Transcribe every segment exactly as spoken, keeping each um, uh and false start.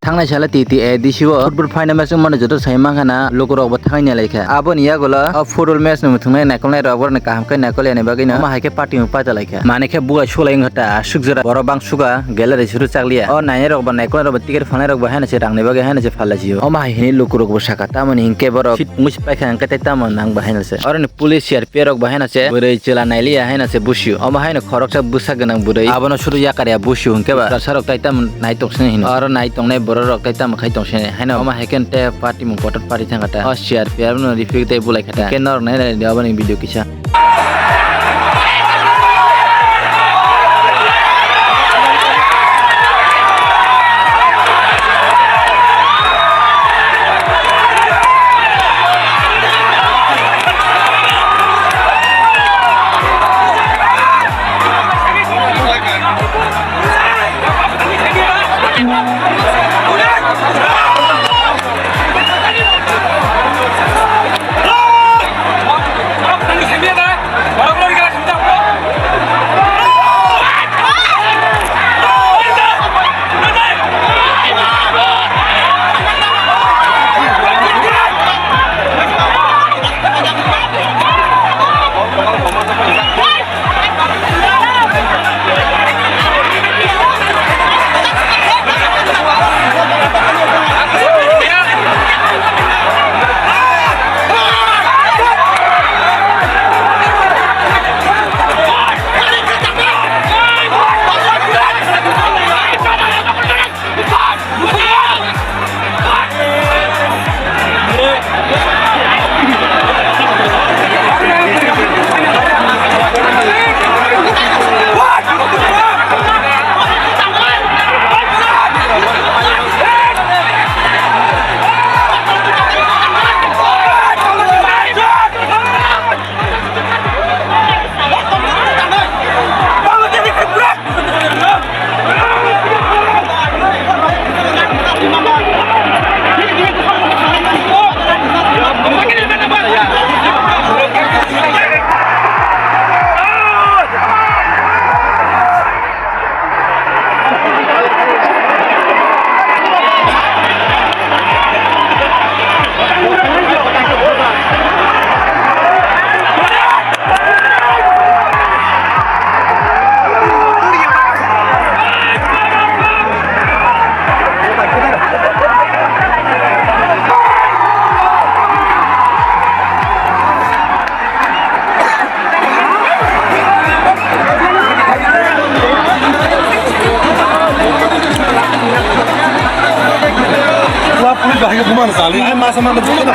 Thangnai sala T T A D C o football final match wngmani joto sai mankha na, lukurok bo thangwi nailai kha. Aboni yagulo o football match no muthungnai naikolnai rok borokni kaham khe naikol yani bagwi no omo hai khe party pacha lai kha. Mane khe buai sulai wngkha ta aswk jora borok bang suga gallery suru chakliya. O nainai rok bo naikolnai rok bo ticket phalnai rok bo haino se rangni bagwi haino se phalai sio. Omo hai hini lukurok bo sakha tamoni hinkhe borok seat mungwi se paikha hinkhe tei tamo nang bo haino se. Oroni police C R P P rok bo haino se bwrwi chwla nailiya haino se busio. Omo haino khoroksa bwsa gwnang bwrwi. Abono suru yakar ya busio hinkhe ba. Bwsarok tai tamo nai tong sini hino. Oro nai tongnai bororok tai tamo khai tong sini. Haino omo hai khe te party mung kotor party thangkha ta. O C R P F no rifik tei bulai kha ta. Hinkhe norok nai nai di aboni video kisa. Wah, pulis bahaya gimana kali? Ay, masa mana pulis?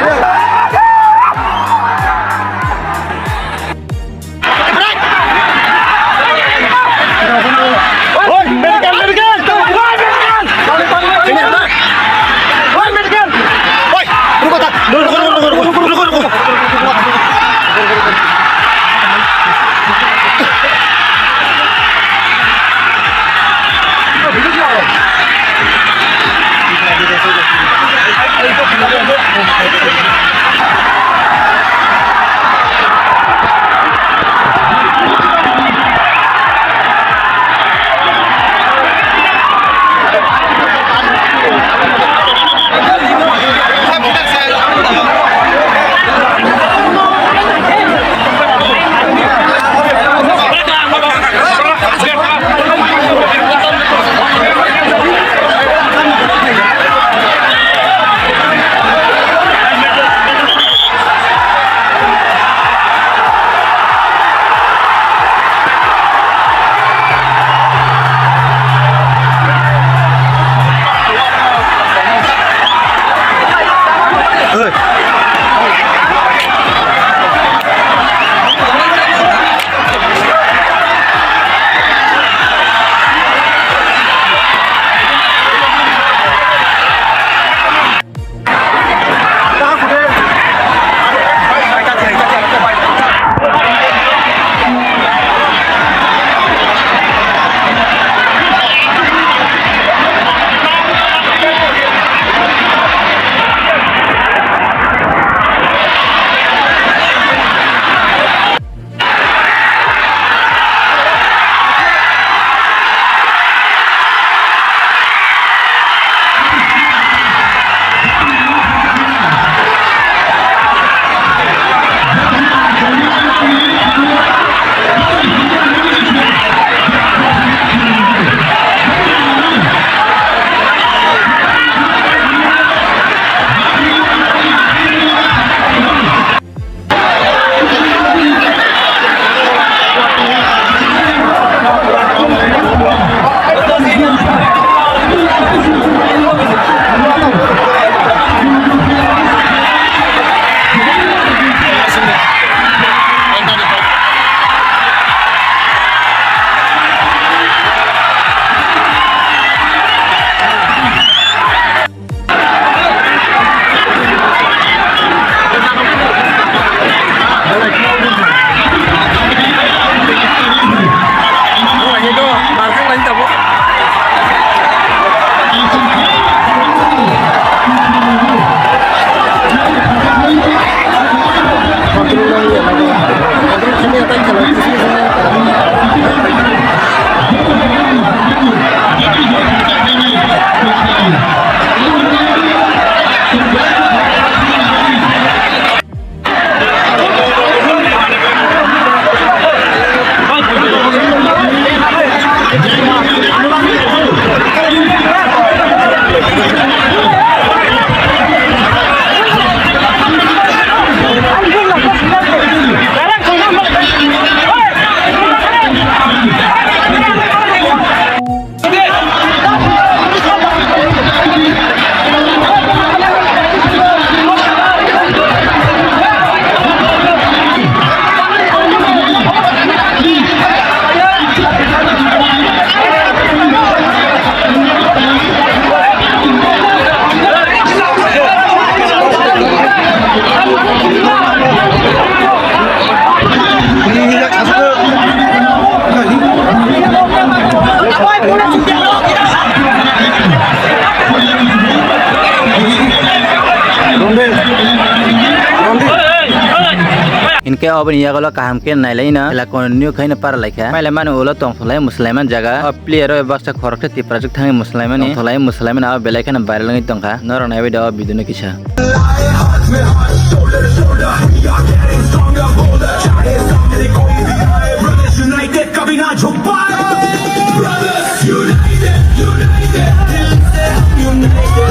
Hinkhe oboni yagulo kaham khe nailaino, ela continue khaino para laikha. Maila mani ulo tongtholai mwslaiman jaga. O player o baksa khoroksa Tiprajwk thangwi mwslaimani. Tongtholai mwslaimani abo belai kheno viral wngwi tongkha. Norok naibai da o video no kisa. United, कभी ना झुक पाए। Brothers united, united, दिल से हम united।